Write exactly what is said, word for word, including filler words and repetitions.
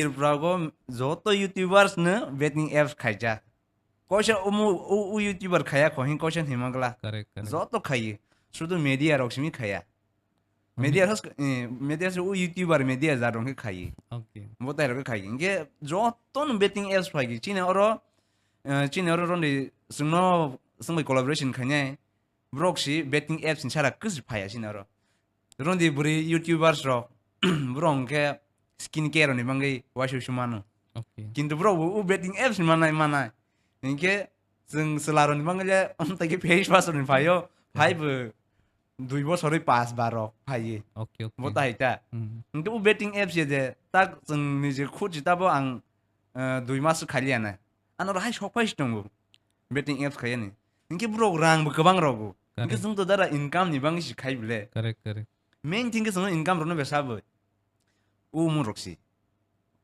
Tripura go joto YouTubers no betting apps khaijak. Koisa umu u, u YouTuber khaya kho hin koisa himagla. Correct, correct. Joto khayi. Sudu media rok simi khaya. Media has, eh, media se u YouTuber media ja rong khe khayi. Okay. Bo tai rok khayi. Inge joto no betting apps phai chini oro, eh, chini oro rondi sungno sungbai collaboration khainai. Borok si betting apps ni sara kwswi phaiya sini oro. Rondi bwrwi YouTubers rok, borok hwnkhe skin care ni bagwi waisa waisa mano. Okay. Kintu borok bo u betting apps ni manai manai. Hinkhe chwng chwla rok ni bagwi le, um, tai khe face wash rok ni phaio, phai bo dui bosor oi pas bar rok phaiye. Okay, okay. Bo tai ta. Hmm. Hinkhe u betting apps ye je, tak chwng ni je khut jita bo ang, eh, dui mas khaliya na. Ano ro hai sok phai si tongo. Betting apps khaiya ni. Hinkhe borok rang bo kwbang rogo. Hinkhe correct. Chwng to dara income ni bagwi si khai bile. Correct, correct. Main thing khe chwng income rok no besa bo. U mo rok si.